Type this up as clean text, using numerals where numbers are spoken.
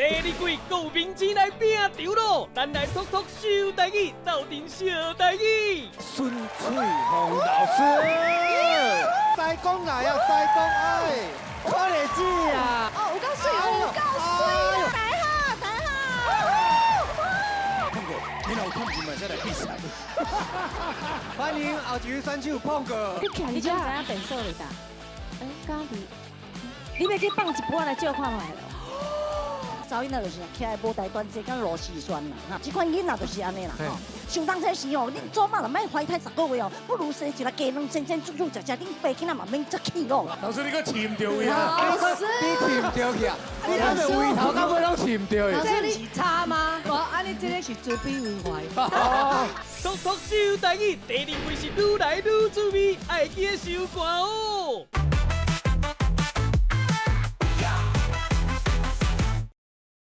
第二季閣有明星來拼場囉，咱來托托小台語，鬥陣小台語。孫翠鳳老師，西貢來啊，西貢哎，可麗子啊，哦，有夠媠，有夠媠，大家好，大家好。碰哥，你若有空就嘛再來比賽。歡迎後一位選手碰哥。你徛佇遮，知影變數哩啦？哎，家己，你欲去放一晡來照看覓囉？查某囡仔就是徛在舞台端坐，敢螺絲栓啦，哈，這款囡仔就是按呢啦，吼。想當初時哦，恁祖媽若莫懷胎10個月哦，不如生一个雞卵，清清楚楚食食，恁爸囡仔嘛免遮氣咯。老師，你閣飼毋著伊啊？你飼毋著去啊？你敢是胃頭到尾攏飼毋著老師，你是差嗎？無，按呢這个是慈悲為懷。托托小台語第二季是愈來愈趣味，愛記得收看哦。